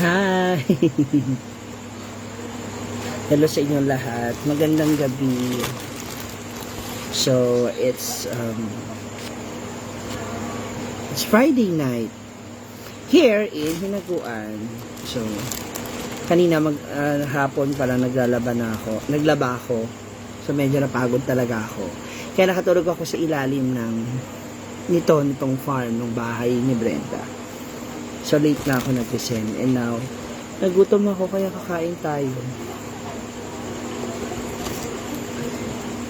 Hi! Hello sa inyong lahat. Magandang gabi. So, it's Friday night. Here in Hinaguan. So, kanina hapon pala naglaba ako. So, medyo napagod talaga ako. Kaya nakatulog ako sa ilalim nitong farm, ng bahay ni Brenda. So, late na ako nag-send. And now, nagutom ako kaya kakain tayo.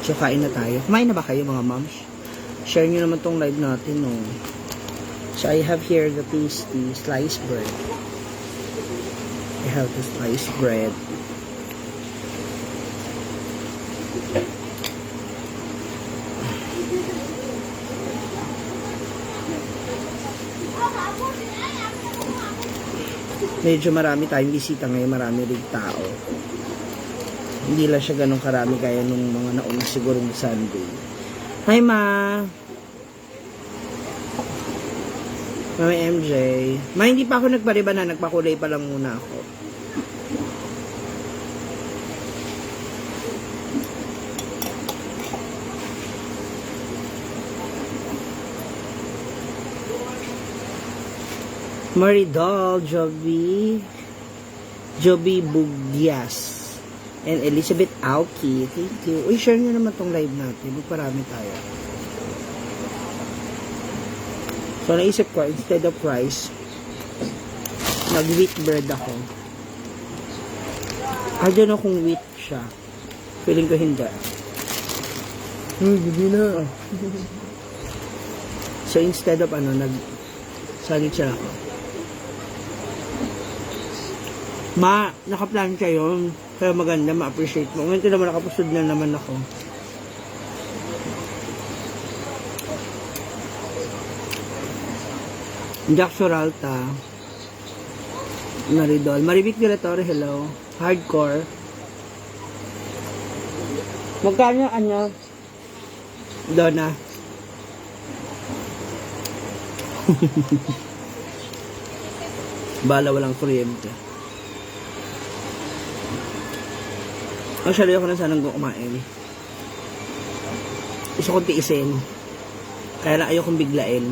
So, kain na tayo. Kumain na ba kayo mga moms? Share nyo naman tong live natin, no? So, I have here the tasty sliced bread. I have the sliced bread. Medyo marami tayong bisita ngayon, marami rin tao. Hindi lang siya ganun karami kaya nung mga nauna sigurong Sunday. Hi, Ma! Mami MJ. Ma, hindi pa ako nagpariba na, nagpakulay pa lang muna ako. Maridol, Joby Bugyas, and Elizabeth Auki. Thank you. Uy, share nyo naman tong live natin. Magparami tayo. So, naisip ko, instead of rice, mag-wheat bread ako. I don't know kung wheat siya. Feeling ko hindi. Hindi na. So, instead of nag-salad siya ako. Ma, nakaplan kayo. Kaya maganda, ma-appreciate mo. Ngayon naman nakapusod na naman ako. Jack Soralta. Maridol. Maribik Dilatore, hello. Hardcore. Magkano Donna? Bala walang kuryente. Actually, ako na sanang kumain. Gusto kong tiisin. Kaya lang ayokong biglain.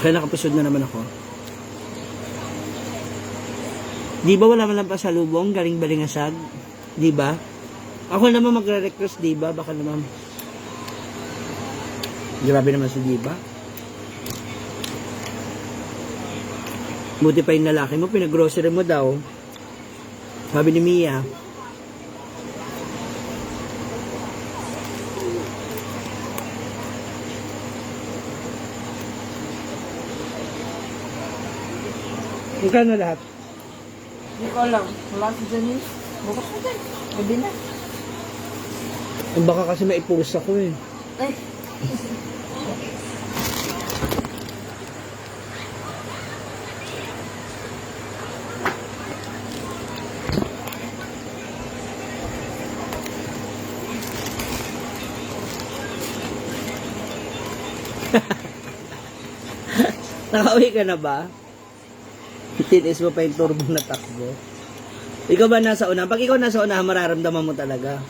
Kaya nakapisod na naman ako. Di ba wala man lang pasalubong? Galing Balingasag? Di ba? Ako naman magre-request, di ba? Baka naman. Grabe naman si Diba. Buti pa yung lalaki mo, pinag-grocery mo daw. Sabi ni Mia. Magkano lahat? Hindi ko alam. Wala si Janice. Bukas na din. Gabi na. Baka kasi maipulsa ko eh. Ay. Nakauwi ka na ba? Tinis mo pa yung turbo na takbo. Ikaw ba nasa una? Pag ikaw nasa una, mararamdaman mo talaga.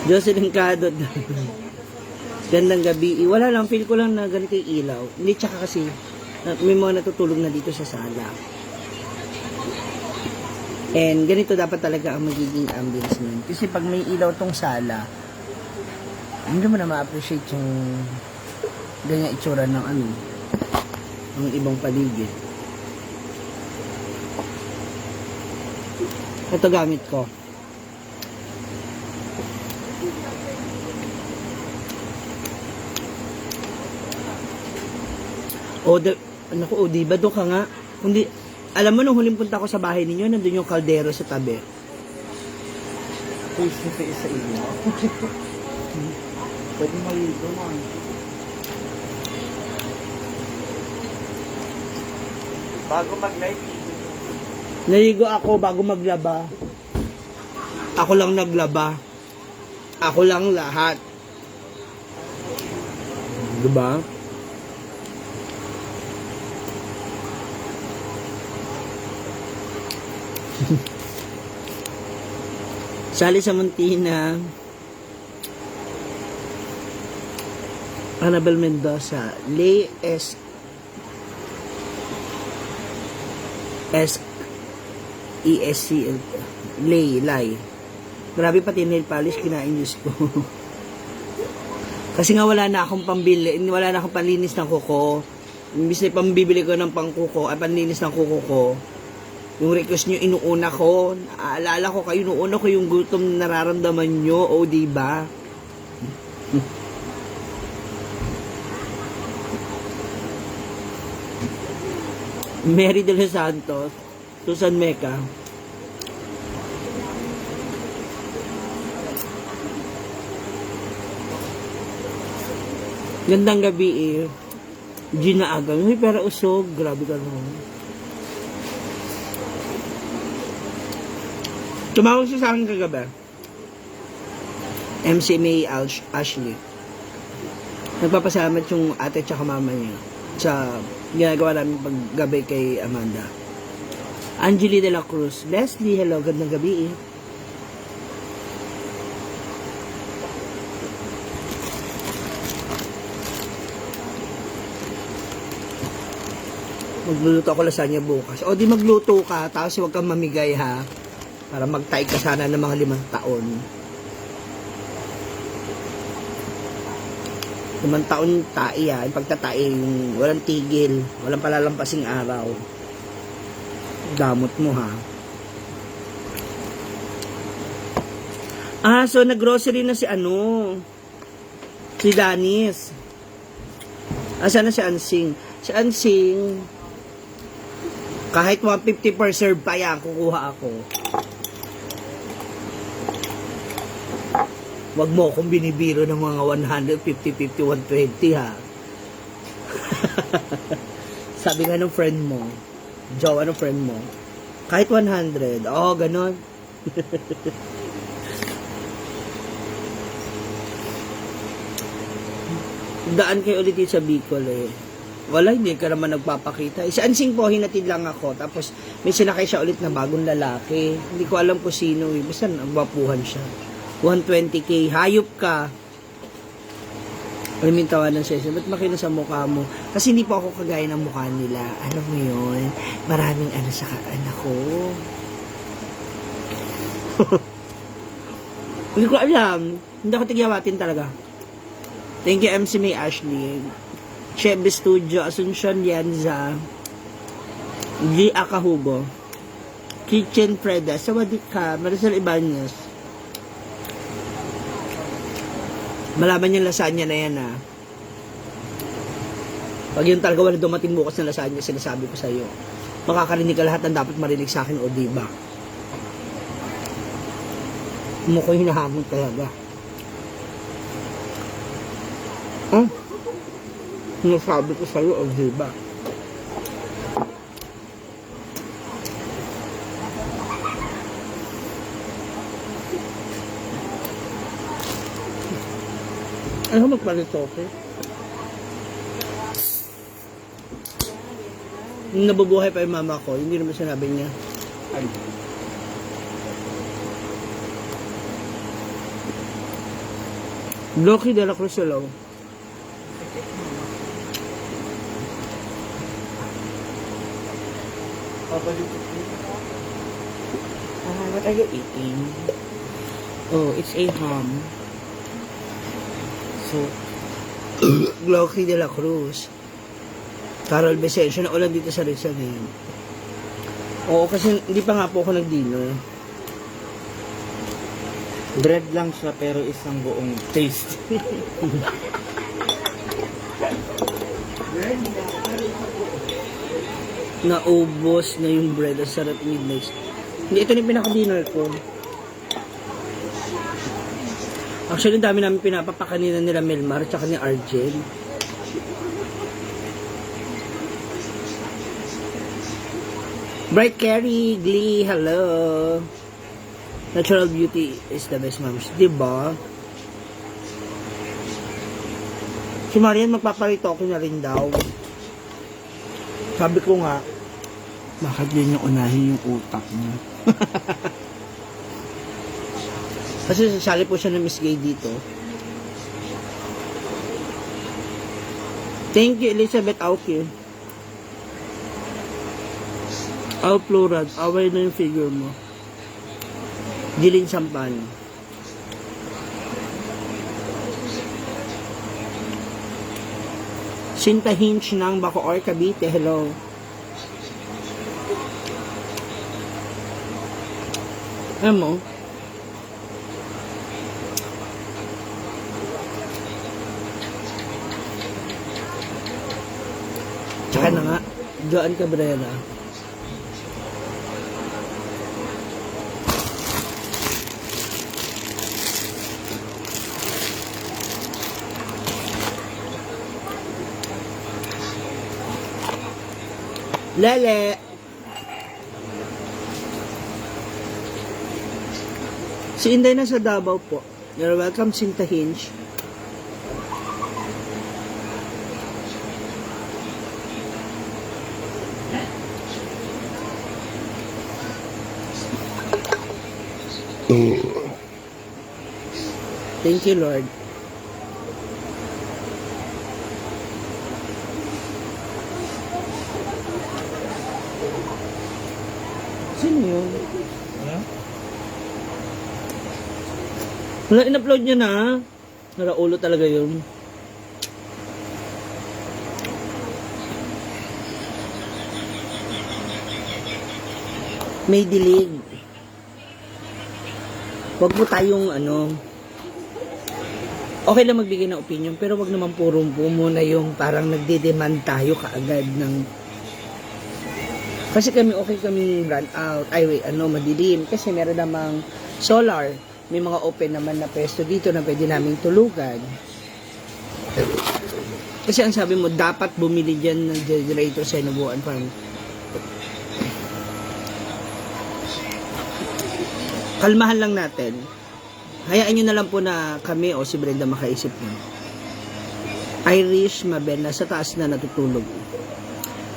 Jocelyn Cadot. Gandang gabi. Wala lang, feel ko lang na ganito yung ilaw. Hindi, tsaka kasi may mga natutulog na dito sa sala. And ganito dapat talaga ang magiging ambience nun. Kasi pag may ilaw tong sala, hindi mo na ma-appreciate yung ganyan itsura ng ang ibang paligid. Ito gamit ko. Diba doon ka nga? Kundi, alam mo, nung huling punta ko sa bahay ninyo, nandun yung kaldero sa tabi. face to face sa inyo. Pwede maligo man. Bago mag-live, Naligo ako bago maglaba. Ako lang naglaba. Ako lang lahat. Diba? Sali sa Montina. Annabel Mendoza. Lay ESCL. Lay. Grabe pati nail polish, kinain Diyos ko. Kasi nga wala na akong pambili, wala na akong panlinis ng kuko. Imbis na pambibili ko ng pangkuko, ay panlinis ng kuko ko. Yung request nyo, inuuna ko. Naaalala ko kayo, inuuna ko yung gutom na nararamdaman nyo. O, diba? Mary de los Santos, Susan Meca. Gandang gabi eh. Gina Agang. Uy, pero usog. Grabe ka naman. Tumawag siya sa akin kagabi. MC May Ashley. Nagpapasalamat yung ate tsaka mama niya sa ginagawa namin paggabi kay Amanda. Angeli de la Cruz. Leslie, hello. Gandang gabi eh. Magluluto ako lasagna bukas. O di magluto ka, tapos huwag kang mamigay ha. Para magtaig ka sana ng mga 5 taon. 5 taon tai ha. Yung pagtatai, yung walang tigil, walang palalampasing araw. Gamot mo ha. So naggrocery na si si Danis. Sana si Ansing? Si Ansing, kahit 150 per serve pa yan, kukuha ako. Wag mo akong binibiro ng mga 150, 50, 120 ha. Sabi nga ng friend mo, jowa ng friend mo, kahit 100, ganon. Daan kayo ulit sa Bicol eh. Wala, hindi ka naman nagpapakita. Si Ansing po, hinatid lang ako. Tapos, may sinakay siya ulit na bagong lalaki. Hindi ko alam kung sino. Basta nagwapuhan siya. 120k. Hayop ka. Alam yung tawanan siya. Ba't makina sa mukha mo? Kasi hindi po ako kagaya ng mukha nila. Alam mo yun? Maraming sa anak ko. Hindi ko alam. Hindi ako tigyawatin talaga. Thank you, MC May Ashley. Chebe Studio, Asuncion Lianza, G. Akahugo, Kitchen Freda, Sawadika, Maricel Ibanez. Malaman yung lasagna na yan ha. Pag yun talaga wala dumating bukas na lasagna, sinasabi ko sa iyo, makakarinig ka lahat ng dapat marinig sa akin o diba? Mo ko hinahamon talaga. Nasabi ko sa'yo, diba? Ano magpalito ko? Nung nabubuhay pa yung mama ko, hindi naman sinabi niya. Ay. Loki de la Cruz Hello. What are you eating? Oh, it's a ham. So, Loki de la Cruz. Carol Vicencio, na ulan dito sa Rizal eh. Oo, kasi hindi pa nga po ako nag-dinner. bread lang siya pero isang buong taste. Naubos na yung bread. Ang sarap midnight. Hindi, ito na yung pinaka-dinner ko. Actually, ang dami namin pinapapakanina nila Melmar tsaka ni Arjen. Bright Carrie, Glee, hello. Natural beauty is the best, moms. Diba? Si Marian magpaparitoke na rin daw. Sabi ko nga, bakit din yung unahin yung utak niya? Kasi sasali po siya ng Miss Gay dito. Thank you, Elizabeth Auki. Plurad, away na yung figure mo. Jilin Sampan. Sinta Hinch ng Bacoor, Cavite, hello. Alam mo, tsaka na nga, Joan Cabrera. Lele! Si Inday na sa Davao po. You're welcome, Sinta Hinch. Thank you, Lord. Sino yun? Wala, in-upload niya na. Naraulo talaga yun. May dilig. Huwag mo tayong okay lang magbigay ng opinion, pero wag naman purong po muna yung parang nagde-demand tayo kaagad ng kasi kami okay kami run out. Madilim. Kasi meron namang solar. May mga open naman na pesto dito na pwede naming tulugan. Kasi ang sabi mo, dapat bumili dyan ng generator sa Inubuan Farm. Kalmahan lang natin. Hayaan nyo na lang po na kami o si Brenda makaisip nyo. Irish Mabel, nasa taas na natutulog.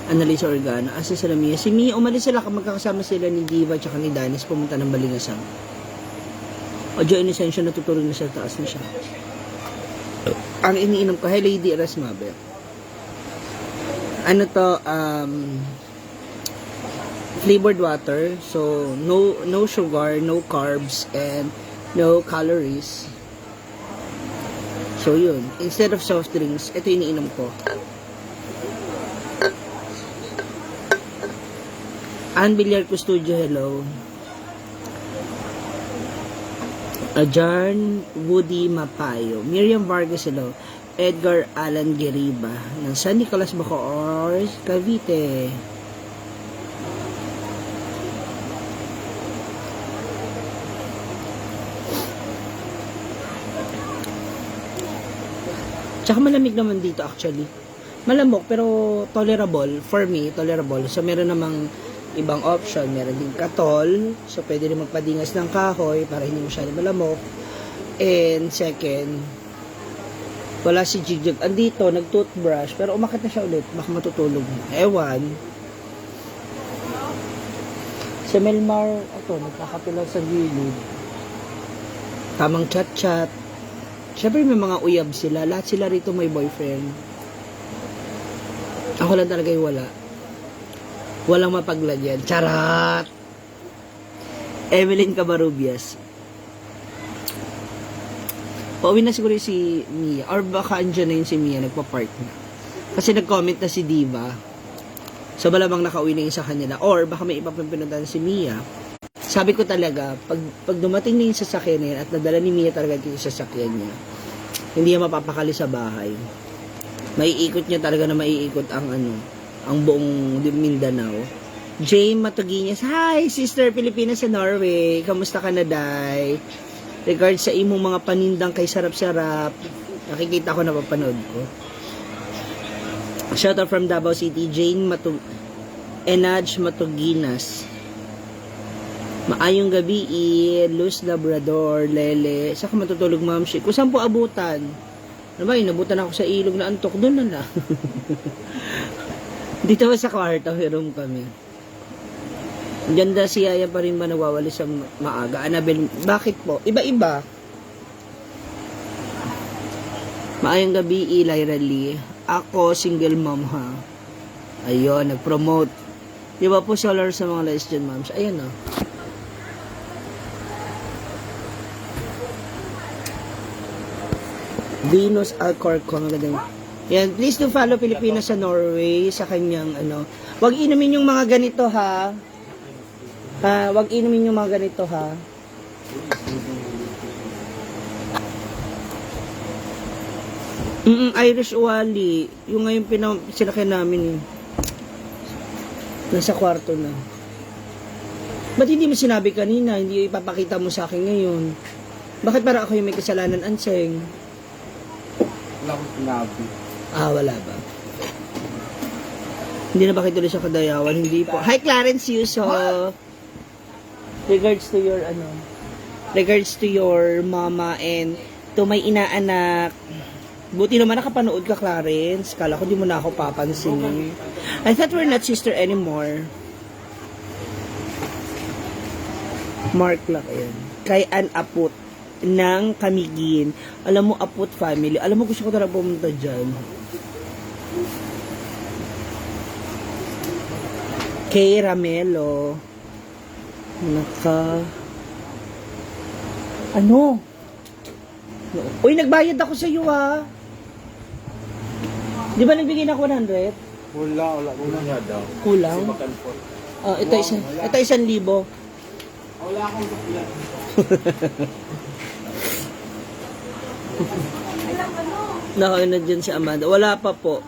Annalisa Organa, asa sila Mia? Si Mia, umalis sila, magkakasama sila ni Diva at ni Danis, pumunta ng Balingasang. O Joe Inocencio, natutulog na sa taas na siya. Ang iniinom ko, hey Lady Erasmabe. Flavored water, so no sugar, no carbs, and no calories. So yun, instead of soft drinks, ito iniinom ko. Ann Villar Custodio, hello. Ajarn Woody Mapayo. Miriam Vargas, hello. Edgar Alan Geriba ng San Nicolas Bacoor, Cavite. Tsaka malamig naman dito actually. Malamok pero tolerable. For me, tolerable. So meron namang ibang option. Meron din katol. So pwede rin magpadingas ng kahoy para hindi masyado malamok. And second, wala si Jigjag. Andito, nag-toothbrush. Pero umakit na siya ulit. Baka matutulog. Ewan. Si Melmar, nagkakapilaw sa gilid. Tamang chat-chat. Siyempre may mga uyab sila. Lahat sila rito may boyfriend. Ako lang talaga yung wala. Walang mapagladyan. Charat! Evelyn Cabarubias. Pauwi na siguro si Mia. Or baka andyan na yun si Mia. Nagpa-park na. Kasi nag-comment na si Diva. So malamang nakauwi na yun sa kanila. Or baka may iba pang pinuntahan si Mia. Sabi ko talaga, pag dumating na yung sasakyan na yun at nadala ni Mia talaga yung sasakyan niya, hindi niya mapapakali sa bahay. Maiikot niya talaga na maiikot ang buong Mindanao. Jane Matuginas, hi, sister Pilipinas sa Norway. Kamusta ka na, Day? Regards sa imong mga panindang kay sarap-sarap. Nakikita ko, napapanood ko. Shout out from Davao City, Jane Enaj Matuginas. Maayong gabi, Luz Labrador, Lele. Saka matutulog, Ma'am Shi. Kung saan po abutan? Ano ba, inabutan ako sa ilog na antok. Doon na lang. Dito ba sa kwarto, room kami. Ganda si Yaya pa rin ba nawawali sa maaga? Annabel, bakit po? Iba-iba. Maayong gabi, Lyra Lee. Ako, single mom ha. Ayun, nag-promote. Di ba po solar sa mga lesbian moms? Ayun o. Venus Alcorcon. Yan, please do follow Pilipinas sa Norway sa kanyang ano. Huwag inumin yung mga ganito ha. Huwag inumin yung mga ganito ha. Irish Wally. Yung ngayon sinakyan namin eh. Nasa kwarto na. Ba't hindi mo sinabi kanina? Hindi ipapakita mo sa akin ngayon. Bakit para ako yung may kasalanan, Anseng? Wala akong sinabi. Wala ba? Hindi na ba kayo tuloy sa Kadayawan? Hindi po. Hi, Clarence Yuso. Regards to your, regards to your mama and to my inaanak. Buti naman nakapanood ka, Clarence. Kala ko di mo na ako papansin. I thought we're not sister anymore. Mark lang yan. Kay An Aput ng Kamigin. Alam mo, Aput family. Alam mo, gusto ko talaga pumunta dyan. Kay Ramelo. Ano? Uy, nagbayad ako sa iyo ha. Di ba nagbigay na ako 100? Wala nga daw. Kulang? Ito 1,000. Wala akong buklan. Na dyan si Amanda. Wala pa po.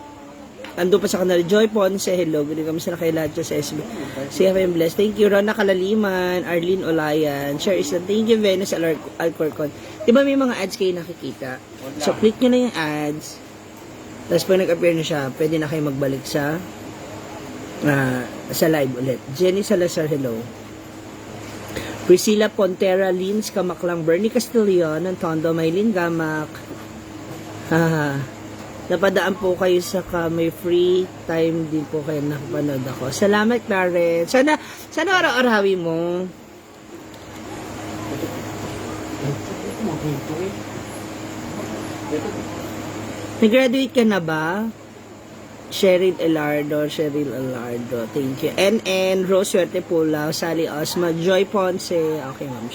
Ando pa sa kanal. Joy Ponce, hello. Ganoon kami sa lahat sa SB. CFM Bless. Thank you, Rona Kalaliman, Arlene Olayan, Share Island. Thank you, Venus Alcorcon. Di ba may mga ads kayo nakikita? So, click nyo na yung ads. Tapos pag nag-appear na siya, pwede na kayo magbalik sa live ulit. Jenny Salazar, hello. Priscilla Pontera, Lins Kamaklang, Bernie Castillon, Antondo, Maylin Gamak. Napadaan po kayo sa may free time din po kayo nakapanood ako. Salamat, Clarence. Sana araw-arawi mo. Nag-graduate ka na ba? Cheryl Elardo, thank you. NN, Rose Suerte Pula, Sally Osma, Joy Ponce. Okay, ma'am.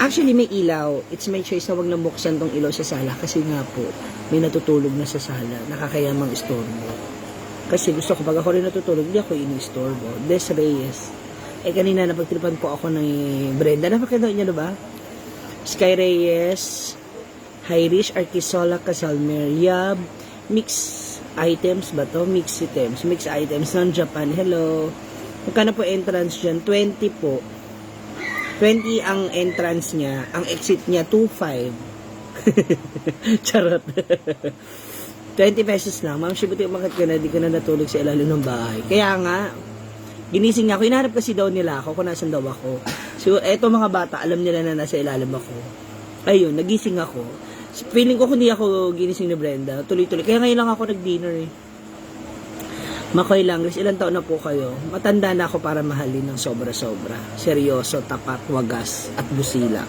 Actually, may ilaw. It's my choice na wag nang buksan tong ilaw sa sala kasi nga po, may natutulog na sa sala. Nakakayamang istorbo. Kasi gusto ko, pag ako rin natutulog, hindi ako ini-istorbo. Des Reyes. Kanina napagtripan po ako ng Brenda. Napakita niyo na ba? Sky Reyes, Hirish Arquisola Casalmer, Yab, Mix Items ba to? Mix items ng Japan. Hello. Magkano po entrance dyan? 20 po. 20 ang entrance niya. Ang exit niya, 2.5. Charot. 20 pesos lang. Ma'am, sibuti umakit ka na, di ka na natulog sa ilalim ng bahay. Kaya nga, ginising niya ako. Hinahanap kasi daw nila ako kung nasan daw ako. So, eto mga bata, alam nila na nasa ilalim ako. Ayun, nagising ako. Feeling ko hindi ako ginising ni Brenda. Tuloy-tuloy. Kaya ngayon lang ako nag-dinner eh. Makoy Langris, ilang taon na po kayo? Matanda na ako para mahalin ng sobra-sobra. Seryoso, tapat, wagas, at busila.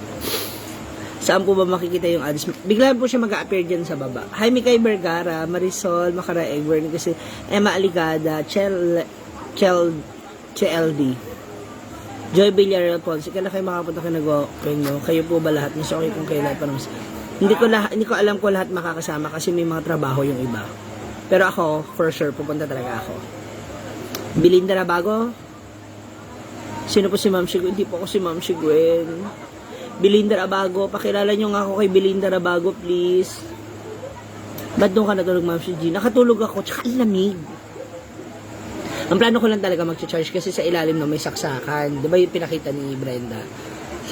Saan po ba makikita yung ads? Bigla po siya mag-a-appear dyan sa baba. Hi, Mikay Vergara, Marisol, Makara Egbert, kasi Emma Aligada, CLD. Joy Villarreal Ponce, kailan kayo makapunta kayo nag-o-open kayo po ba lahat? Mas okay kung kailan pa naman. Hindi ko alam ko lahat makakasama kasi may mga trabaho yung iba. Pero ako, for sure, pupunta talaga ako. Belinda Rabago? Sino po si Ma'am Shiguen? Hindi po ako si Ma'am Shiguen. Belinda Rabago, pakilala nyo nga ako kay Belinda Rabago, please. Ba't doon ka natulog, Ma'am Shiguen? Nakatulog ako, tsaka ang lamig. Ang plano ko lang talaga mag-charge kasi sa ilalim na may saksakan. Di ba yung pinakita ni Brenda?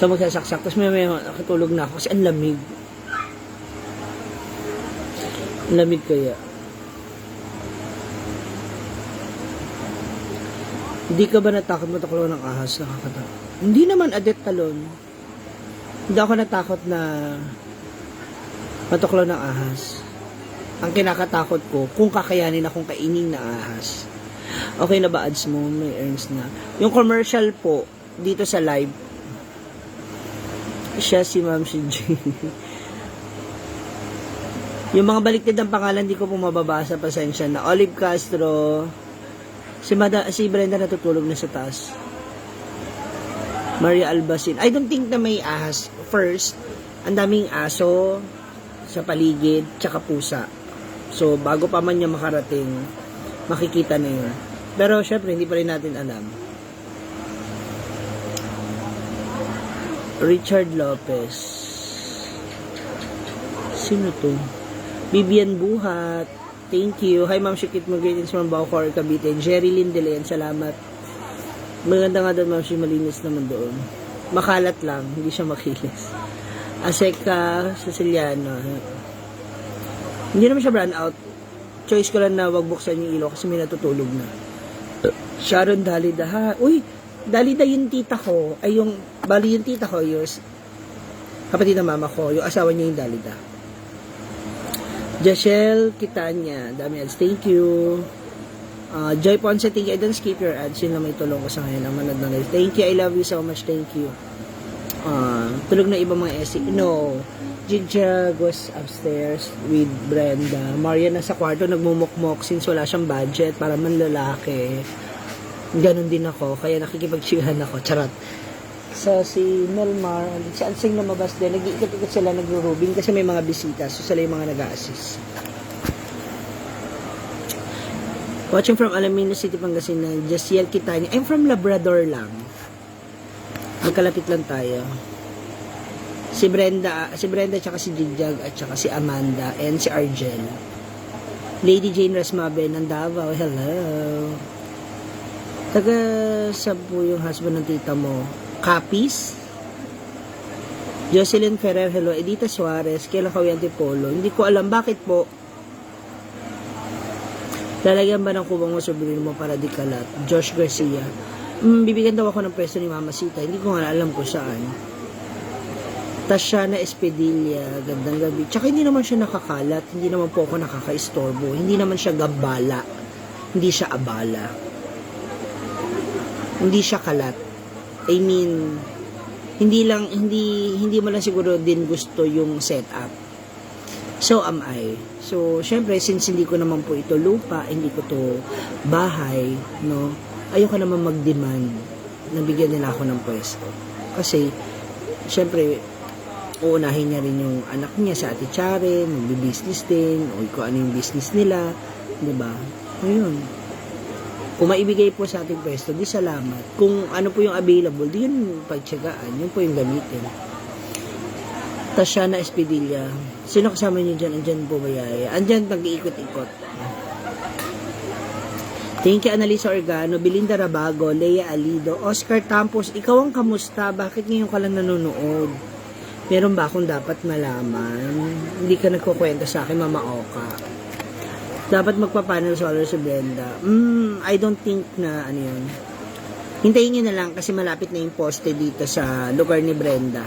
So, magsasaksak. Tapos may nakatulog na ako kasi ang lamig. Ang lamig kaya. Hindi ka ba natakot matuklaw ng ahas? Nakakatakot. Hindi naman adet talon. Hindi ako natakot na matuklaw ng ahas. Ang kinakatakot ko, kung kakayanin akong kainin na ahas. Okay na ba ads mo? May earns na. Yung commercial po, dito sa live, siya si Ma'am si J. Yung mga baliktad ng pangalan, di ko po mababasa, pasensya na. Olive Castro, si Brenda natutulog na sa taas. Maria Albasin. I don't think na may ahas. First, ang daming aso sa paligid, tsaka pusa. So, bago pa man niya makarating, makikita na yun. Pero, syempre, hindi pa rin natin alam. Richard Lopez. Sino to? Bibian Buhat. Thank you. Hi, Ma'am Shikit. Greetings from Bacoor, Cavite. Jerry Lindelen. Salamat. Maganda nga doon, Ma'am Shikit. Malinis naman doon. Makalat lang. Hindi siya makilis. Aseka Siciliano. Hindi naman siya brand out. Choice ko lang na wag buksan yung ilaw kasi may natutulog na. Sharon Dalida. Ha? Uy, Dalida yung tita ko. Ay, bali yung tita ko, yours. Kapatid ng mama ko. Yung asawa niya yung Dalida. Jashel Kitanya. Dami ads. Thank you. Joy Ponce, thank you. I don't skip your ads. Yun na may tulong ko sa ngayon. Ang manad na guys. Thank you. I love you so much. Thank you. Tulog na ibang mga SC. No. Jigjag was upstairs with Brenda. Maria nasa kwarto nagmumukmok since wala siyang budget para manlalaki. Ganon din ako. Kaya nakikipagsigahan ako. Charot. So, si Melmar, si Ansing lumabas din. Nag-iikot-ikot sila, nagro-rubing kasi may mga bisita. So, sila yung mga nag-a-assist. Watching from Alamino City, Pangasinan. Jasiel Kitanya. I'm from Labrador lang. Magkalapit lang tayo. Si Brenda tsaka si Jigjag at tsaka si Amanda and si Argel. Lady Jane Rasmabe ng Davao. Hello. Taga Sabu yung husband ng tita mo. Capis. Jocelyn Ferrer. Hello. Edita Suarez. Kailan Kawi Antipolo. Hindi ko alam bakit po. Lalagyan ba ng kubang mo sobrino mo para di kalat? Josh Garcia. Bibigyan daw ako ng pwesto ni Mama Sita. Hindi ko nga alam kung saan. Tashana Espedilla, gandang gabi. Tsaka hindi naman siya nakakalat. Hindi naman po ako nakaka-istorbo. Hindi naman siya gabala. Hindi siya abala. Hindi siya kalat. I mean, hindi mo lang siguro din gusto yung setup. So am I. So, syempre, since hindi ko naman po ito lupa, hindi ko to bahay, no? Ayoko naman mag-demand na bigyan nila ako ng pwesto. Kasi, syempre, uunahin niya rin yung anak niya sa Ate Charen, mag-business din, o kung ano yung business nila, di ba? Ayun. Kung maibigay po sa ating pwesto, di salamat. Kung ano po yung available, di yun pagtsagaan, yun po yung gamitin. Tashana Espedilla. Sino kasama niyo dyan? Andyan po ba yaya? Andyan, nag-iikot-ikot. Thank you, Annalisa Organo, Belinda Rabago, Lea Alido, Oscar Tampos. Ikaw ang kamusta? Bakit ngayon ka lang nanonood? Meron ba akong dapat malaman? Hindi ka nagkukwento sa akin, Mama Oka. Dapat magpapanel solar si Brenda. I don't think na ano yun. Hintayin nyo na lang kasi malapit na yung poste dito sa lugar ni Brenda.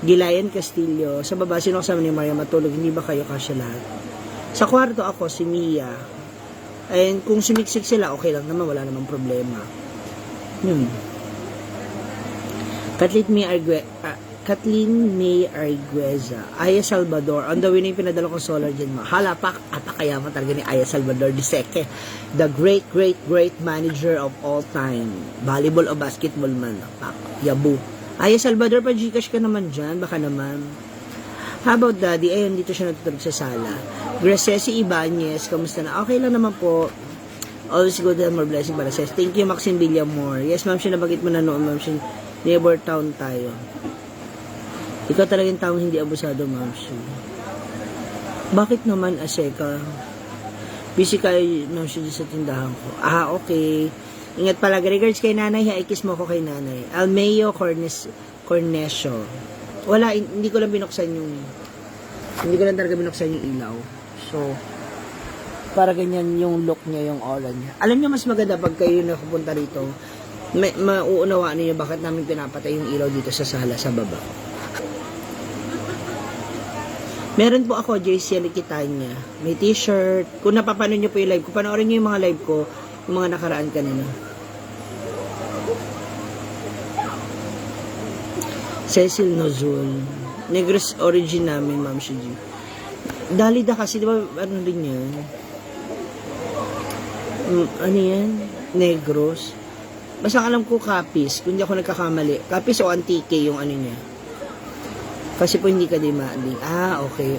Gilayan Castillo. Sa baba, sino kasama ni Maria matulog? Hindi ba kayo kasya lahat? Sa kwarto ako, si Mia. And kung sumiksik sila, okay lang naman. Wala namang problema. Yun. Kathleen May Argueza. Aya Salvador. On the way na yung pinadala ko solar dyan. Halapak. Apakayaman talaga ni Aya Salvador Diseke. The great, great, great manager of all time. Volleyball o basketball man. Pak. Yabu. Aya Salvador, pa Gcash ka naman dyan. Baka naman. How about daddy? Ayun, dito siya natutulog sa sala. Gracesi Ibanez. Kamusta na? Okay lang naman po. Always good and more blessing para sa. Thank you, Maxine Villamor. Yes, ma'am, siya nabagit mo na noon, ma'am. Siya, neighbor town tayo. Ikaw talagang taong hindi abusado, ma'am. Bakit naman, Aseka? Busy kayo, ma'am, siya sa tindahan ko. Ah, okay. Ingat palagi. Regards kay nanay, ha, ikis mo ko kay nanay. Almeo Cornesio. Wala, hindi ko lang binuksan yung, hindi ko lang talaga binuksan yung ilaw. So, para ganyan yung look niya, yung aura niya. Alam niyo, mas maganda pag kayo nakapunta rito, mauunawaan niyo bakit namin pinapatay yung ilaw dito sa sala, sa baba. Meron po ako, JC Alikitanya. May t-shirt. Kung napapanood niyo po yung live ko, panoorin niyo yung mga live ko, yung mga nakaraan kanina. Cecil Nozul. Negros origin namin, Ma'am Shiji. Dalida kasi, di ba, ano rin yan? Ano yan? Negros. Basta alam ko Capiz, kung hindi ako nagkakamali. Capiz o Antique yung ano niya. Kasi po hindi ka demanding. Okay.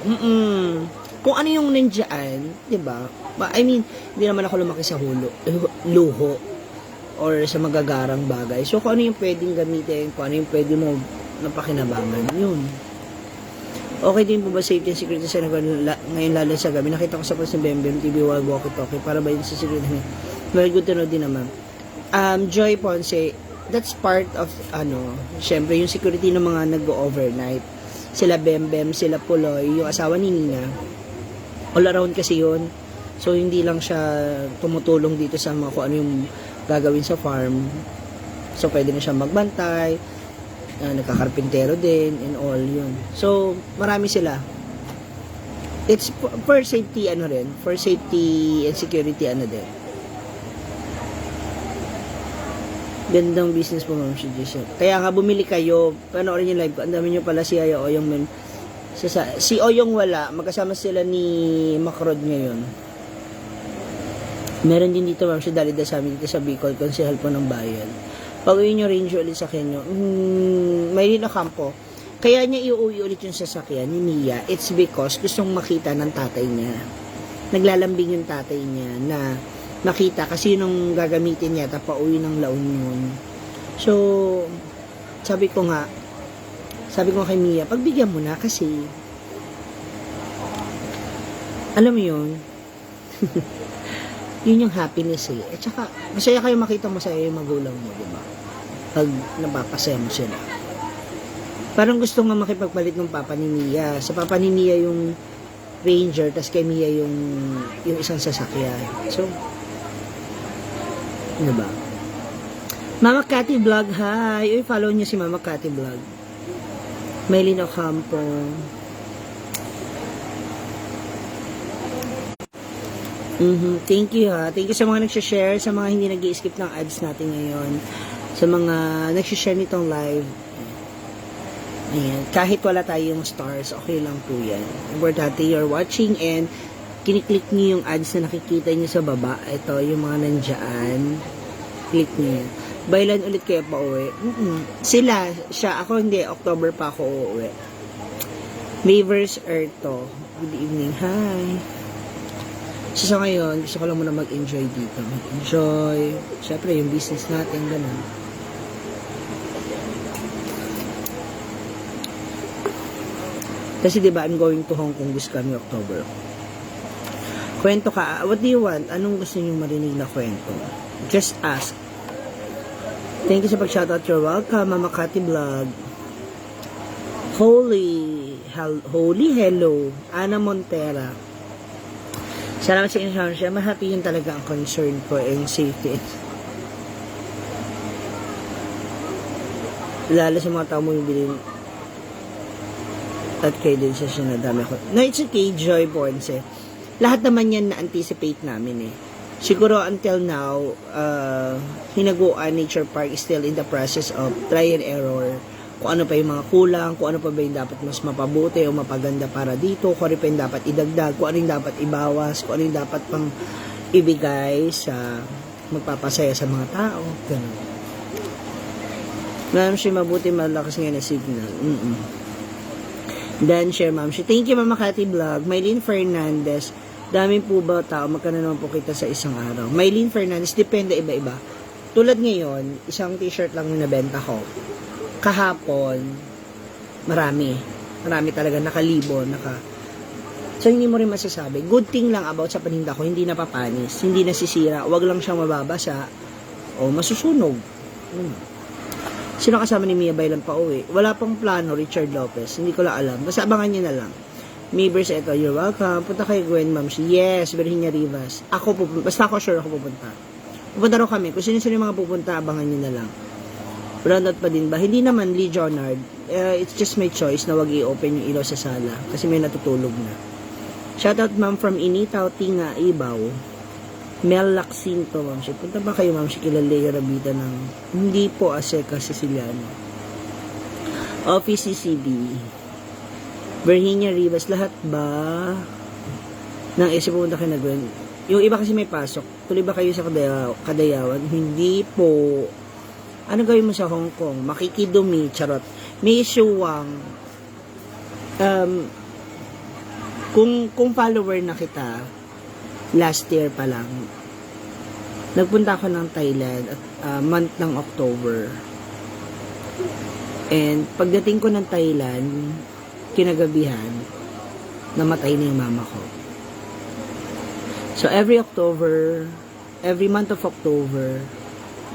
Kung ano yung nandiyan, di ba? I mean, hindi naman ako lumaki sa luho or sa magagarang bagay. So, kung ano yung pwedeng gamitin, kung ano yung pwede mo napakinabangan, yun. Okay din po ba safety and security sa ngayon lalo sa gabi? Nakita ko sa post ng Bembem TV World Walkie Talkie para ba yun sa security niya? Well, good to know din naman. Joy Ponce, that's part of, syempre, yung security ng mga nag-overnight. Sila Bembem, sila Puloy, yung asawa ni Nina. All around kasi yun. So, hindi lang siya tumutulong dito sa mga kung ano yung gagawin sa farm. So, pwede na siya magbantay, nagkakarpintero din, and all yun. So, marami sila. It's for safety, rin, for safety and security, din. Gandang business po, Ma'am Shiji. Kaya nga, bumili kayo, panoorin yung live ko, ang dami nyo pala si Aya Oyong, si Oyong wala, magkasama sila ni Macrod ngayon. Meron din dito, Ma'am Shiji, dalida sa amin dito sa Bicol, konsehal po ng bayan. Pag uwi nyo range ulit sa Kenyo, may rin na kampo. Kaya niya iuwi ulit yung sasakyan ni Mia. It's because gustong makita ng tatay niya. Naglalambing yung tatay niya na makita kasi nung gagamitin niya tapos pauwi ng La Union. So, sabi ko kay Mia, pagbigyan mo na kasi alam mo yun, yun yung happiness eh. At saka, masaya kayo makita masaya yung magulang mo, diba? Pag napapasaya mo sila. Parang gusto nga makipagpalit ng papa ni Mia. Sa papa ni Mia yung Ranger, tas kay Mia yung isang sasakyan. So, diba? Mama Cathy Vlog, hi! Uy, follow niyo si Mama Cathy Vlog. Maylin Ocampo. Thank you ha. Thank you sa mga nagsha-share, sa mga hindi nag-i-skip ng ads natin ngayon. Sa mga nagsha-share nitong live. Ayan. Kahit wala tayong stars, okay lang po yan. Importante you're watching and kiniklik niyo yung ads na nakikita niyo sa baba. Ito, yung mga nandyan. Click niyo. Bailan ulit kayo pa uwi? Siya. Ako hindi. October pa ako uuwi. Mavers Erto. Good evening. Hi. So, sa ngayon, gusto ko lang muna mag-enjoy dito. Mag-enjoy. Siyempre, yung business natin, ganun. Kasi diba, I'm going to Hong Kong this coming October. Kwento ka. What do you want? Anong gusto niyo marinig na kwento? Just ask. Thank you sa pag-shoutout. You're welcome, Mama Cathy Vlog. Holy hello. Ana Montera. Salamat sa inyo siya. Mahappy yun talaga ang concern ko and safety. Lalo sa mga tao mo yung bilhin. At kayo din siya sinadami ako. No, it's okay, Joy Ponce. Lahat naman yan na-anticipate namin eh. Siguro until now, Hinaguan Nature Park is still in the process of try and error. Kung ano pa yung mga kulang, kung ano pa ba yung dapat mas mapabuti o mapaganda para dito, kung ano pa yung dapat idagdag, kung ano yung dapat ibawas, kung ano yung dapat pang ibigay sa magpapasaya sa mga tao. Ganun. Ma'am, siya mabuti malakas nga na signal. Dan share, Ma'am. Thank you, Mama Cathy Vlog. Maylene Fernandez. Dami po ba tao? Magkano naman po kita sa isang araw? Maylene Fernandez, depende iba-iba. Tulad ngayon, isang t-shirt lang na nabenta ko. Kahapon, marami. Marami talaga, nakalibo, So, hindi mo rin masasabi. Good thing lang about sa paninda ko, hindi napapanis, hindi nasisira, wag lang siyang mababasa o masusunog. Sino kasama ni Mia Bailan pa uwi? Wala pang plano, Richard Lopez. Hindi ko lang alam. Basta abangan nyo na lang. Mabers, eto, you're welcome. Punta kay Gwen, ma'am. Yes, Virginia Rivas. Ako pupunta. Basta ako sure ako pupunta. Pupunta rin kami. Kung sino-sino yung mga pupunta, abangan nyo na lang. Roundout pa din ba? Hindi naman, Lee Jonard. It's just my choice na wag i-open yung ilaw sa sala. Kasi may natutulog na. Shoutout, ma'am, from Initaw, Tinga, Ibaw. Mel Laxinto, ma'am. Punta ba kayo, ma'am? Si Kilalea Rabita ng hindi po Aseca Siciliano. Office CCB. Virginia Rivas. Lahat ba ng pupunta kayo na Gwen? Yung iba kasi may pasok. Tuloy ba kayo sa Kadayawan? Hindi po. Ano gawin mo sa Hong Kong? Makikidumi, charot. May isuwang, kung follower na kita, last year pa lang, nagpunta ako ng Thailand at month ng October. And pagdating ko ng Thailand, kinagabihan, namatay na yung mama ko. So every month of October,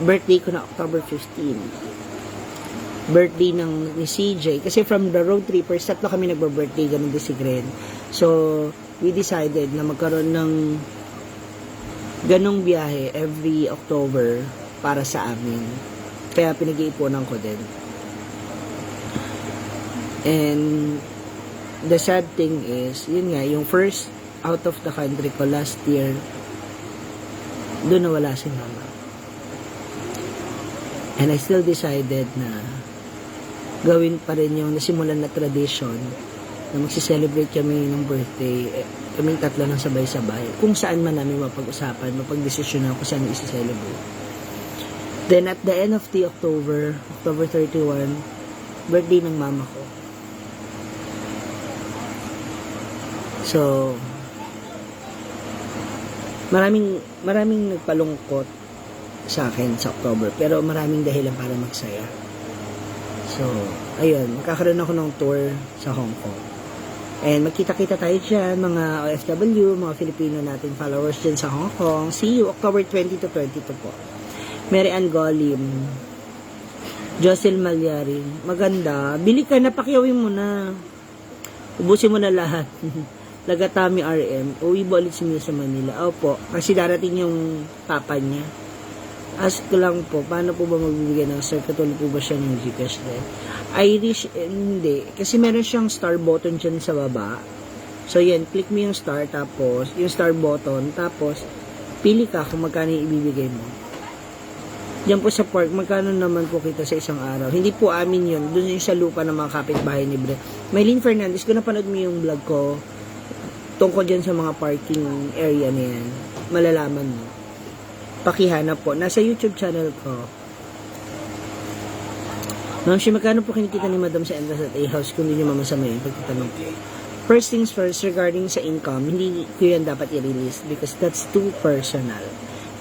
birthday ko na October 15. Birthday ni CJ. Kasi from the road trippers, tatlo kami nagbe-birthday, ganun din si Gren. So, we decided na magkaroon ng ganong biyahe every October para sa amin. Kaya pinag-iipunan ko din. And the sad thing is, yun nga, yung first out of the country ko last year, doon nawala si mama. And I still decided na gawin pa rin yung nasimulan na tradition na magsiselebrate kami ng birthday, kaming tatlo ng sabay-sabay, kung saan man namin mapag-usapan, mapag-desisyonan kung saan isi-celebrate. Then at the end of the October 31, birthday ng mama ko. So, maraming nagpalungkot sa akin sa October, pero maraming dahilan para magsaya. So, ayun, magkakaroon ako ng tour sa Hong Kong. And magkita-kita tayo dyan, mga OFW, mga Filipino nating followers dyan sa Hong Kong. See you October 20 to 22 po. Mary Ann Golim, Jocel Malyari, maganda. Bili ka na, pakiawin mo na. Ubusin mo na lahat. Lagatami RM, uwi ba ulit si Mia sa Manila? Opo, kasi darating yung papa niya. Ask ko lang po, paano po ba magbibigay ng sir? Katulad po ba siya ng Gcash din? Irish, hindi. Kasi meron siyang star button dyan sa baba. So, yan, click mo yung star, tapos, yung star button, tapos, pili ka kung magkano yung ibibigay mo. Diyan po sa park, magkano naman po kita sa isang araw? Hindi po amin yun. Doon yung sa lupa ng mga kapitbahay ni Bre. Maylene Fernandez, kung napanood mo yung vlog ko, tungkol dyan sa mga parking area na yan, malalaman mo. Pakihanap po. Nasa YouTube channel ko. Ma'am, magkano po kinikita ni Madam sa entrance at A-house kung hindi nyo mamasama yun pagtatanong po? First things first, regarding sa income, hindi ko yan dapat i-release because that's too personal.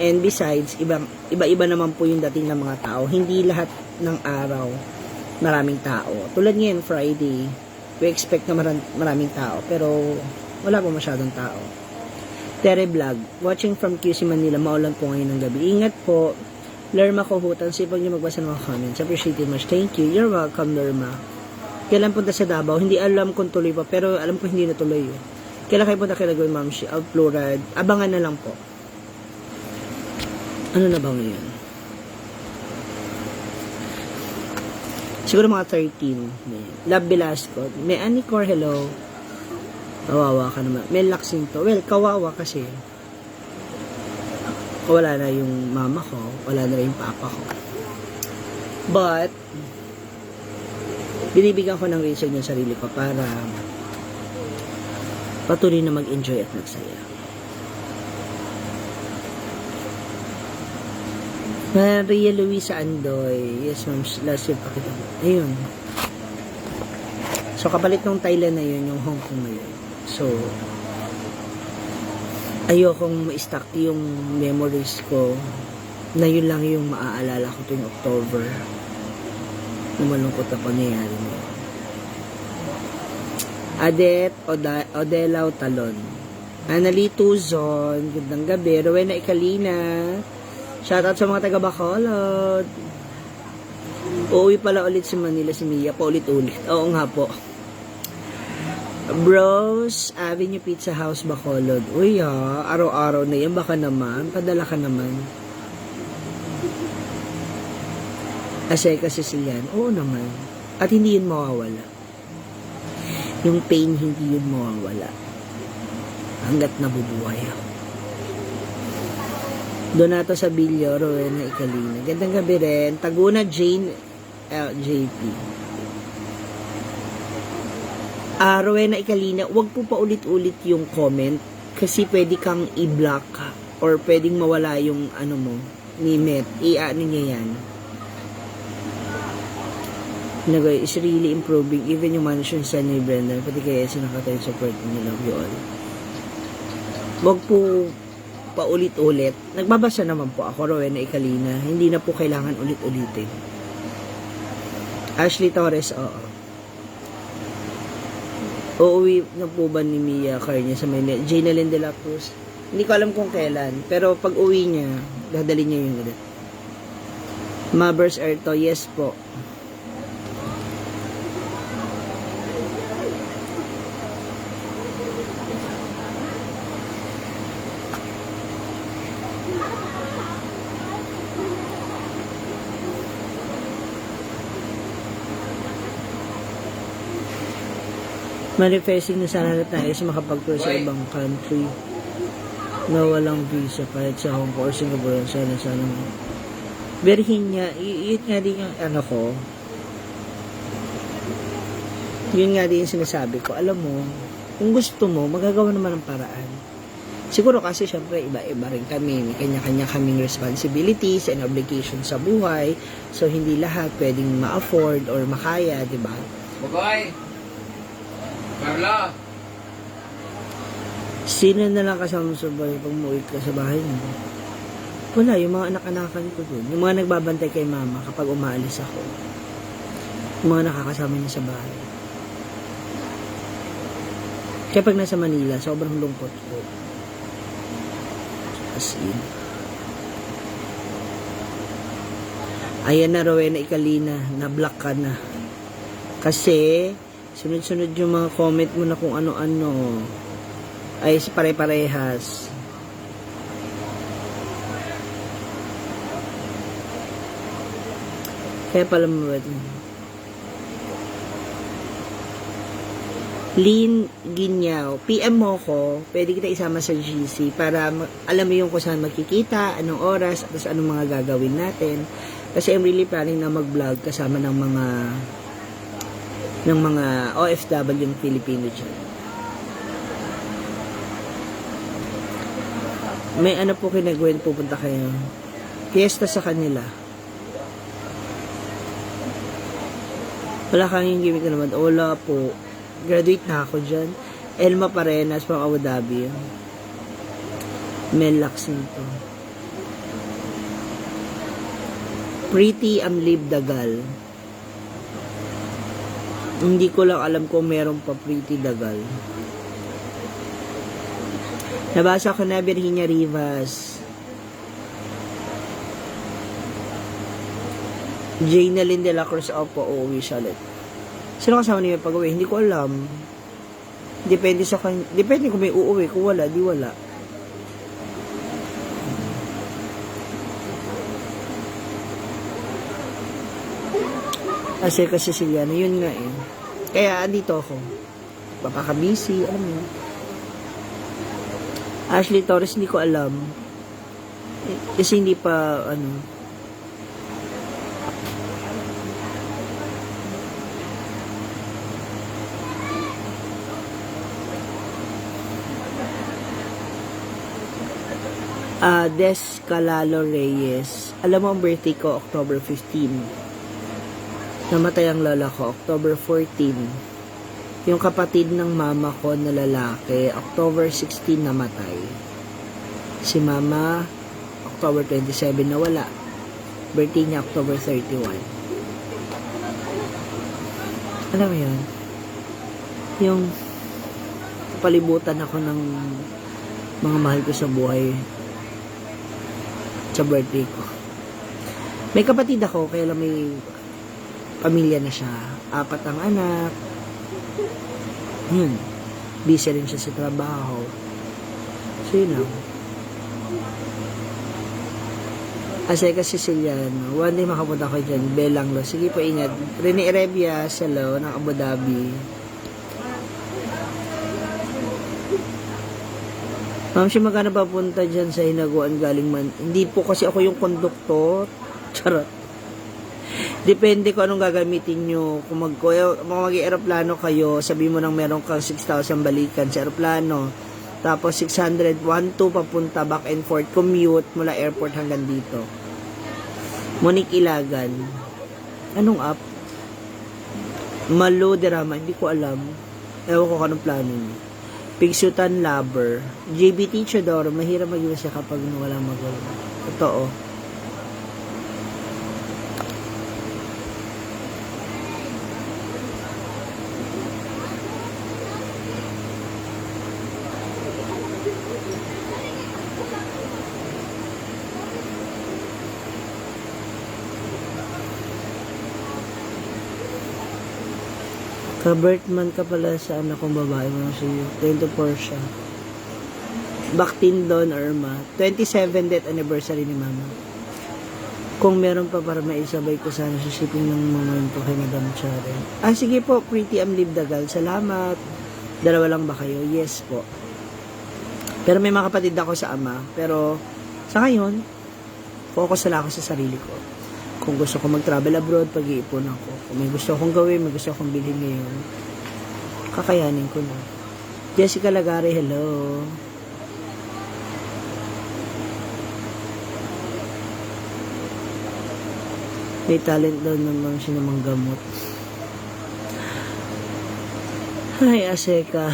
And besides, iba-iba naman po yung dating ng mga tao. Hindi lahat ng araw maraming tao. Tulad ngayon, Friday, we expect na maraming tao. Pero wala po masyadong tao. Tere Vlog, watching from QC Manila, maulan po ngayon ng gabi. Ingat po. Lerma Kohutan, sipag niyo magbasa ng mga comments. Appreciate it much. Thank you. You're welcome, Lerma. Kailan punta sa Davao? Hindi alam kung tuloy pa, pero alam ko hindi na tuloy yun. Kailan kayo punta kay Lagoy, Ma'am Shi? Outplurad. Abangan na lang po. Ano na ba ngayon? Siguro mga 13. Love Velasco. May Anicor, hello. Kawawa ka naman. May Laxinto. Well, kawawa kasi wala na yung mama ko, wala na yung papa ko. But, binibigyan ko ng reason yung sarili ko para patuloy na mag-enjoy at magsaya. Maria Luisa Andoy. Yes, ma'am. Last year pa kita. Ayun. So, kapalit ng Thailand na yun, yung Hong Kong na yun. So, ayokong ma-stack yung memories ko na yun lang yung maaalala ko tuwing October na malungkot na pangyayari mo. Adet Odelaw Talon, Annalie Tuzon, gandang gabi. Rowena Ikalina, shoutout sa mga taga Bacolod. Uuwi pala ulit si Manila si Mia, paulit-ulit. Oo nga po. Bros Avenue Pizza House, Bacolod. Uy araw-araw na yan, baka naman. Padala ka naman. Aseka Sicilian. Oo naman. At hindi yun mawawala. Yung pain, hindi yun mawawala. Hanggat nabubuhay ako. Donato Sabilio, Rowena Icalina. Gandang gabi rin. Taguna Jane JP. Rowena Icalina, wag po pa ulit-ulit yung comment kasi pwede kang i-block or pwedeng mawala yung ano mo ni Met. I-ano niya yan. Nagay is really improving even yung mansion sa ni Brenda pati kaya sinakatay support niyo, love you all. Wag po paulit-ulit. Nagbabasa naman po ako, Rowena Icalina. Hindi na po kailangan ulit-ulitin. Ashley Torres, oo. Uuwi na po ba ni Mia Carnia sa Maynila? Jaynalyn de la Cruz. Hindi ko alam kung kailan. Pero pag uwi niya, dadali niya yung ulit. Mabers Erto, yes po. Manifesting na sana na tayo sa makapag-tour sa ibang country na walang visa kahit sa Hong Kong or Singapore. Sana Virginia, yun nga din yung ano ko, yun nga din yung sinasabi ko. Alam mo, kung gusto mo, magagawa naman ng paraan. Siguro kasi syempre iba-iba rin kami, may kanya-kanya kaming responsibilities and obligations sa buhay, so hindi lahat pwedeng ma-afford or makaya, di ba? Bye-bye! Carla! Sino na lang kasama sa bahay pag umuwi ka sa bahay mo? Wala, yung mga anak-anakan ko dun. Yung mga nagbabantay kay mama kapag umaalis ako. Yung mga nakakasama niya sa bahay. Kaya pag nasa Manila, sobrang lungkot ko. As in. Ayan na, Rowena Icalina. Na-block ka na. Kasi sunod-sunod yung mga comment mo na kung ano-ano ay pare-parehas. Kaya pala mo ba ito? Lynn Ginyaw, PM mo ko, pwede kita isama sa GC para alam mo yung kung saan magkikita, anong oras, at anong mga gagawin natin. Kasi I'm really planning na mag-vlog kasama ng mga OFW yung Filipino dyan. May ano po kinagawin, pupunta kayo. Fiesta sa kanila. Wala kang yung gimmick na naman. Wala po. Graduate na ako dyan. Elma Parenas from Abu Dhabi. Melax nito. Pretty Amlib Dagal. Hindi ko lang alam kung meron pa Pretty Dagal. Nabasa ko na Virginia Rivas. Jaynalyn de la Cruz. Opo, uuwi siya ulit. Sino kasama niya pag-uwi? Hindi ko alam. Depende sa kanya. Depende kung may uuwi. Kung wala, di wala. Kasi Siciliano, yun nga eh. Kaya andito ako. Papaka-busy, alam mo. Ashley Torres, hindi ko alam. Kasi hindi pa, Des Calalo Reyes. Alam mo, ang birthday ko, October 15. Namatay ang lola ko, October 14. Yung kapatid ng mama ko na lalaki, October 16 namatay. Si mama, October 27 nawala. Birthday niya, October 31. Alam mo yun? Yung palibutan ako ng mga mahal ko sa buhay sa birthday ko. May kapatid ako, kaya lang may pamilya na siya. 4 ang anak. Yun. Busy rin siya sa trabaho. So, yun lang. Aseka Siciliano. One day makapunta ko dyan. Belang lo. Sige po, ingat. Rene Erebia, hello, ng Abu Dhabi. Ma'am, siya magkano papunta dyan sa Hinaguan galing man? Hindi po kasi ako yung konduktor. Charot. Depende kung anong gagamitin nyo. Kung mag-aeroplano kayo, sabi mo nang meron kang 6,000 balikan sa aeroplano. Tapos 600, 1-2 papunta, back and forth, commute mula airport hanggang dito. Monique Ilagan. Anong app? Malo Derama, hindi ko alam. Ewan ko anong plano niya. Pigsutan Lover. JBT Chodoro, mahirap mag-iwas siya kapag wala magawa. Totoo. Ka-birthman ka pala sa anak kong babae mo si 24 siya. Baktindon Irma. 27th death anniversary ni Mama. Kung meron pa para maisabay ko sana sa shipping ng momento kay Madam Charen. Sige po, Pretty Amlib Dagal. Salamat. 2 lang ba kayo? Yes po. Pero may mga kapatid ako sa ama. Pero sa ngayon, focus na ako sa sarili ko. Kung gusto ko mag-travel abroad, pag-iipon ako. Kung may gusto akong gawin, may gusto akong bilhin ngayon, kakayanin ko na. Jessica Lagare, hello. May talent daw naman siya namang gamot. Ay, Aseka.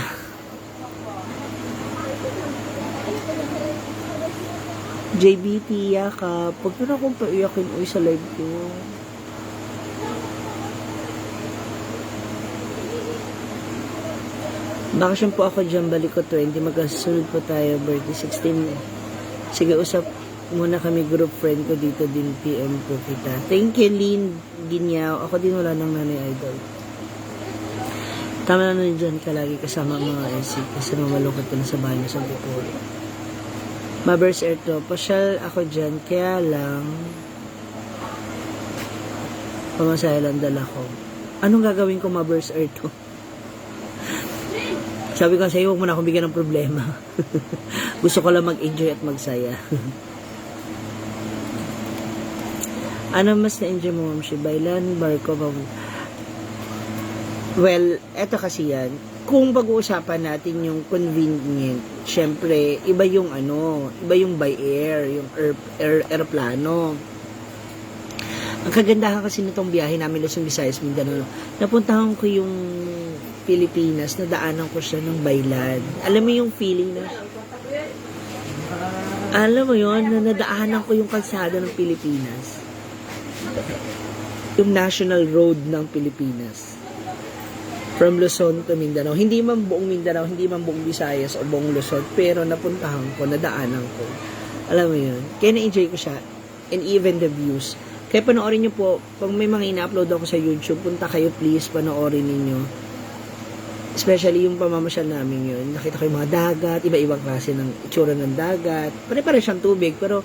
JBT, yakap. Huwag na akong paiyakin sa live ko. Bakasyon po ako dyan, balik ko 20. Magkasunod po tayo, birthday 16. Sige, usap muna kami group friend ko dito din. PM po kita. Thank you, Lynn Ginyaw. Ako din wala ng nanay idol. Tama na nun dyan ka lagi kasama mga SC kasi mamalungkot ko na sa bahay na sa Bipolo. Mabers Air to. Pasyal ako dyan. Kaya lang pamasahe lang dala ko. Anong gagawin ko Mabers Air to? Sabi ko sa'yo, huwag mo na akong bigyan ng problema. Gusto ko lang mag-enjoy at magsaya. Ano mas na-enjoy mo, Ma'am Shi? Bailan, barko, well, eto kasi yan. Kung pag-uusapan natin yung convenient, syempre, iba yung by air, yung aeroplano. Ang kagandahan kasi nitong biyahe namin Luzon, Visayas, Mindanao, napuntahan ko yung Pilipinas, nadaanan ko siya ng by land. Alam mo yung feeling na, alam mo yun, na nadaanan ko yung kalsada ng Pilipinas. Yung national road ng Pilipinas. From Luzon to Mindanao. Hindi man buong Mindanao, hindi man buong Visayas o buong Luzon, pero napuntahan ko, nadaanan ko. Alam mo yun? Kaya na-enjoy ko siya. And even the views. Kaya panoorin nyo po, pag may mga ina-upload ako sa YouTube, punta kayo please, panoorin ninyo. Especially yung pamamasyal namin yun. Nakita ko yung mga dagat, iba-ibang klase ng itsura ng dagat. Pare-pare siyang tubig, pero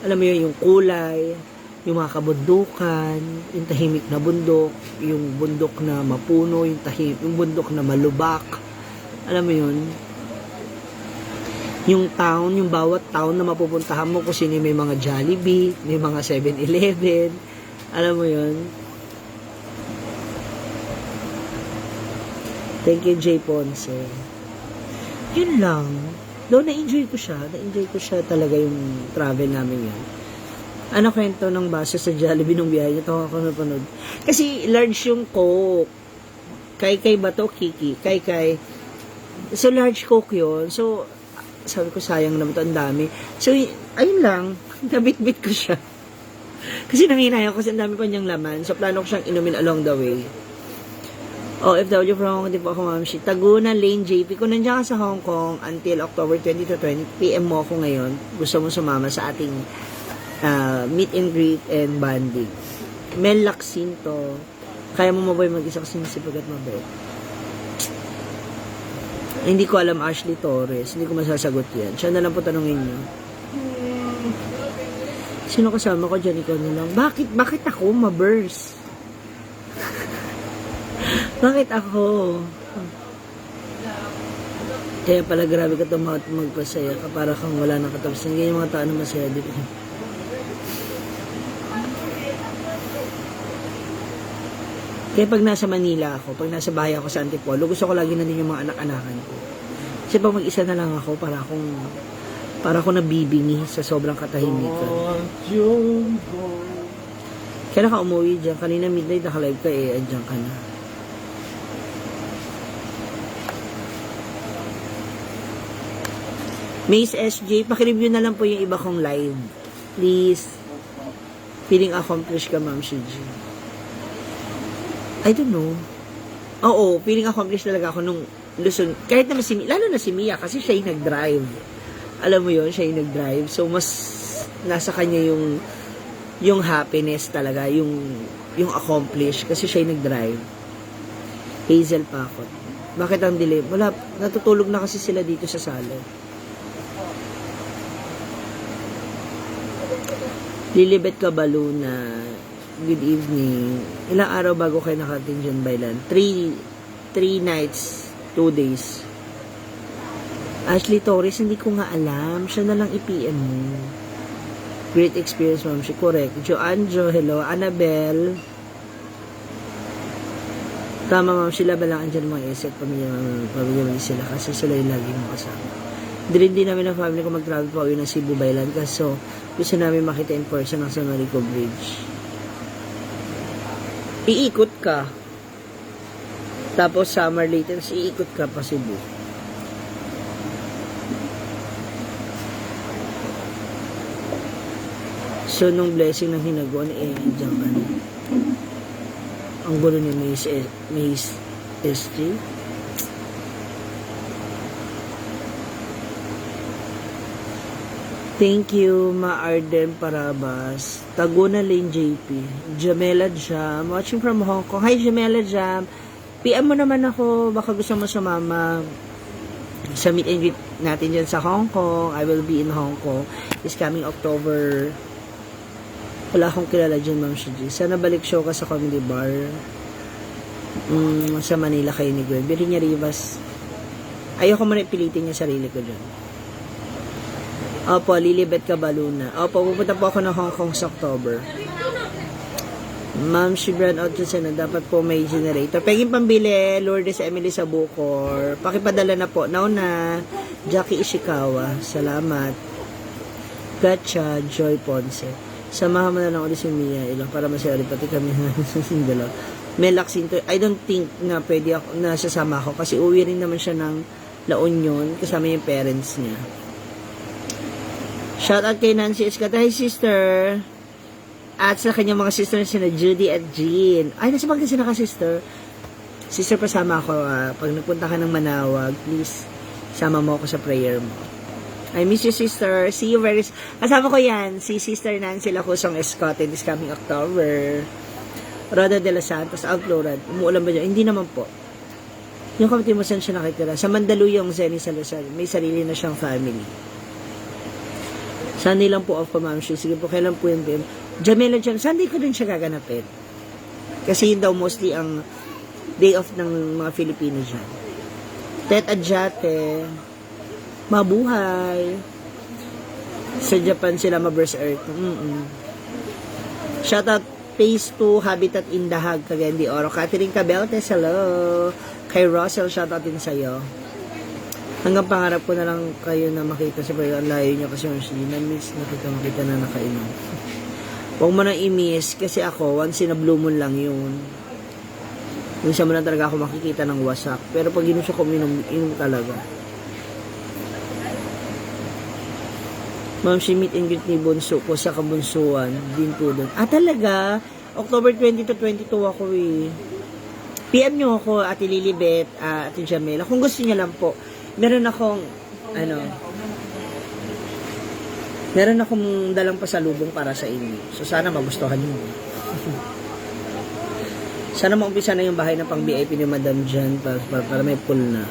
alam mo yun, yung kulay, yung mga kabundukan, yung tahimik na bundok, yung bundok na mapuno, yung bundok na malubak. Alam mo yun? Yung town, yung bawat town na mapupuntahan mo kung sino may mga Jollibee, may mga 7-Eleven. Alam mo yun? Thank you, Jay Ponce. Yun lang. Though na-enjoy ko siya. Na-enjoy ko siya talaga yung travel namin yun. Ano kwento ng baso sa Jollibee nung biyahe? Ito ako napanood. Kasi large yung Coke. Kay ba to? Kiki. Kay. So, large Coke yun. So, sabi ko, sayang naman ito. Ang dami. So, ayun lang. Nabit-bit ko siya. Kasi nanginaya ko kasi ang dami pa niyang laman. So, plano ko siyang inumin along the way. OFW from Hong Kong, di po ako, Ma'am Shi. Taguna Lane JP. Kung nandiyan ka sa Hong Kong until October 20 to 20, PM mo ako ngayon. Gusto mo sumama sa ating meet and greet and bonding. Mel Lacsinto. Kaya mo mabuhay mag-isa kasi masipag at mabait. Hindi ko alam Ashley Torres. Hindi ko masasagot yan. Siya na lang po tanungin niyo. Sino kasama ko dyan? Ikaw na lang. Bakit ako ma-burst? Bakit ako? Kaya pala grabe ka tumawat magpasaya ka para kang wala nang katapusan. Ganyan yung mga tao na masaya dito. Kaya pag nasa Manila ako, pag nasa bahay ako sa Antipolo, gusto ko lagi na din yung mga anak-anakan ko. Kasi pag mag-isa na lang ako, para akong nabibingi sa sobrang katahimikan. Kailan ka umuwi dyan? Kanina midnight naka-live ka andyan ka na. Mace SJ, pakireview na lang po yung iba kong live. Please. Feeling accomplished ka, Ma'am Shiji. I don't know. Oo, feeling accomplished talaga ako nung Luzon. Kahit naman lalo na si Mia, kasi siya yung nag-drive. Alam mo yon, siya yung nag-drive. So, mas nasa kanya yung happiness talaga, yung accomplished, kasi siya yung nag-drive. Hazel Pakot. Bakit ang delay? Wala, natutulog na kasi sila dito sa sala. Lilibet Cabaluna, good evening. Ilang araw bago kayo nakarating dyan, Bailan? 3 nights, 2 days. Ashley Torres, hindi ko nga alam. Siya na lang i-PM mo. Great experience, ma'am. She correct. Joanjo, hello. Annabelle. Tama, ma'am. Sila ba lang andyan mga isip? Pamilya sila kasi sila yung lagi mo kasama. Din namin ang family ko mag-travel pa uwi ng Cebu, Bailan. Kaso, gusto namin makita in person ang San Marico Bridge. Iikot ka. Tapos summer later, iikot ka pa Cebu. So, nung blessing ng hinaguan, dyan ka na. Ang gulo ni Mace SG. Thank you, Ma-Arden Parabas. Taguna Lane JP. Jamela Jam. Watching from Hong Kong. Hi, Jamela Jam. PM mo naman ako. Baka gusto mo sumama sa meet and greet natin dyan sa Hong Kong. I will be in Hong Kong. This coming October. Wala akong kilala dyan, Ma'am Shiji. Sana balik show ka sa Comedy Bar. Sa Manila kayo ni Gwen. Bili niya Rivas. Ayoko mo na ipilitin yung sarili ko dyan. Opo, Lilibet Cabaluna. Opo, pupunta po ako ng Hong Kong sa October. Ma'am, she brand out na dapat po may generator. Peging pambili, Lourdes Emily sa Bucor. Pakipadala na po. Now na, Jackie Ishikawa. Salamat. Gotcha, Joy Ponce. Samahan mo na lang ulit si Mia Ilang para masaya pati kami sa sindalo. Melaksinto. I don't think na pwede ako, na sasama ako kasi uwi rin naman siya ng La Union kasama yung parents niya. Shout out kay Nancy Escata. Hi, sister. At sa kanyang mga sister na sina Judy at Jean. Ay, nasa bagay sila ka-sister. Sister, pasama ako. Pag nagpunta ka ng Manawag, please, sama mo ako sa prayer mo. I miss you, sister. See you very soon. Kasama ko yan, si Sister Nancy Lacusong Escote this coming October. Roda de los Santos, Outlorad. Umuulan ba dyan? Hindi naman po. Yung kapatid mo saan siya nakitira? Sa Mandaluyong, Zenny Salazar. May sarili na siyang family. Sunday lang po off pa, Ma'am Shi. Sige po, kailan po yung PM? Jamela Jam, Sunday ko din siya gaganapin. Kasi yun daw mostly ang day off ng mga Filipino dyan. Tet Adjate, mabuhay. Sa Japan sila ma-burst earth. Shout out Phase 2 Habitat in Dahag, Cagayan de Oro. Catherine Cabeltes, hello. Kay Russell, shout out din sa'yo. Hanggang pangarap ko na lang kayo na makita sa bayo. Ang layo niya kasi yung na-miss. Makita na nakainom. Huwag mo na i-miss kasi ako, once in a blue moon lang yun. Minsan mo na talaga ako makikita ng wasak. Pero pag ginusto ko, inom talaga. Ma'am, si meet and greet ni Bunso ko sa Kabunsuan. Din po doon. Ah, talaga? October 20 to 22 ako eh. PM nyo ako, Ate Lilibet, Ate Jamela. Kung gusto niya lang po. Meron akong dalang pasalubong para sa inyo. So, sana magustuhan niyo. Sana maumpisa na yung bahay na pang VIP ni Madam dyan para may pool na.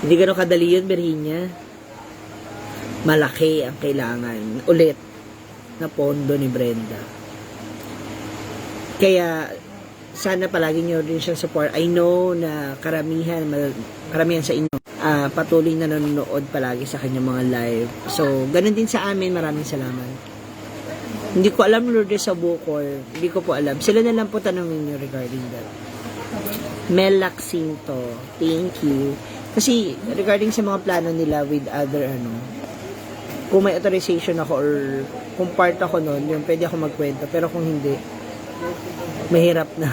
Hindi gano'ng kadali yun, Berhinya. Malaki ang kailangan. Ulit na pondo ni Brenda. Kaya, sana palagi nyo rin siyang support. I know na karamihan sa inyo patuloy na nanonood palagi sa kanyang mga live. So, ganun din sa amin. Maraming salamat. Hindi ko alam, Lourdes sa Bukol. Hindi ko po alam. Sila na lang po tanongin nyo regarding that. Mel Laxinto. Thank you. Kasi, regarding sa mga plano nila with other, kung may authorization ako or kung part ako nun, yung pwede ako magkwento. Pero kung hindi, mahirap na.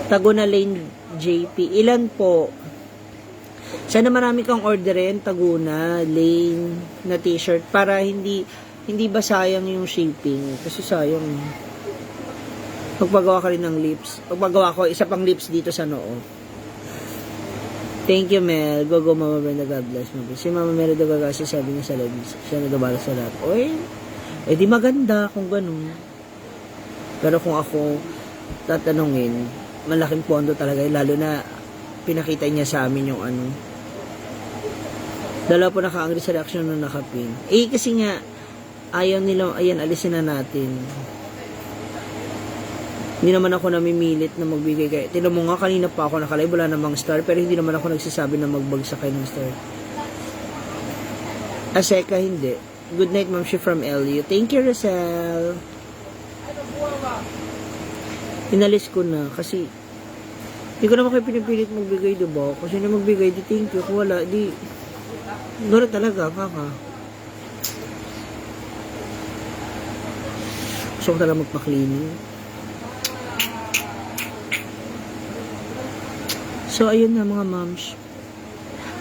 Taguna Lane JP. Ilan po? Sana marami kang orderin, Taguna, Lane, na t-shirt para hindi ba sayang yung shipping. Kasi sayang. Magpagawa ka rin ng lips. Magpagawa ko, isa pang lips dito sa noo. Thank you, Mel. Go, Mama Brenda. God bless mo. Si Mama Merida Gagasi sabi niya sa labis. Siya nagabala sa lahat. Oy, di maganda kung ganun. Pero kung ako tatanungin, malaking pondo talaga. Lalo na pinakita niya sa amin yung dalawa po naka-angry sa reaction nung nakapin. Kasi nga, ayaw nila, ayan, alisin na natin. Hindi naman ako namimilit na magbigay kayo. Tinan mo nga, kanina pa ako nakalive, wala namang star, pero hindi naman ako nagsasabi na magbagsak kayo ng star. Aseka, hindi. Good night, Ma'am, she from LU. Thank you, Rosel. Inalis ko na, kasi hindi ko naman kayo pinipilit magbigay, diba? Kasi na magbigay, di thank you. Kung wala, di gano'n talaga, kaka. Gusto ko talaga magpa-cleaning. So, ayun na mga moms.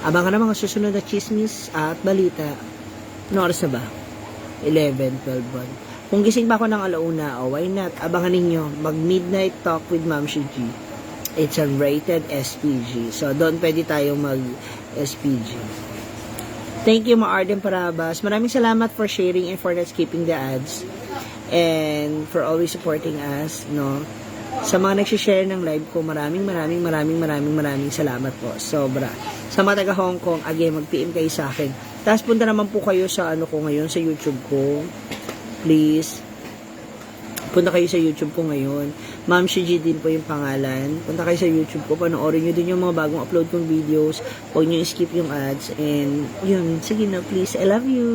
Abangan na mga susunod na chismis at balita. Ano oras na ba? 11, 12, 1. Kung gising pa ako ng alauna, why not? Abangan ninyo, mag-midnight talk with Ma'am Shiji. It's a rated SPG. So, doon pwede tayo mag-SPG. Thank you, Ma-Arden Parabas. Maraming salamat for sharing and for not skipping the ads. And for always supporting us, no? Sa mga nagsishare ng live ko, maraming salamat po. Sobra. Sa mga taga Hong Kong, again, mag-PM kayo sa akin. Tapos punta naman po kayo sa ko ngayon, sa YouTube ko. Please. Punta kayo sa YouTube ko ngayon. Ma'am Shiji din po yung pangalan. Punta kayo sa YouTube ko. Panoorin nyo din yung mga bagong upload kong videos. Huwag nyo skip yung ads. And, yun. Sige na, please. I love you.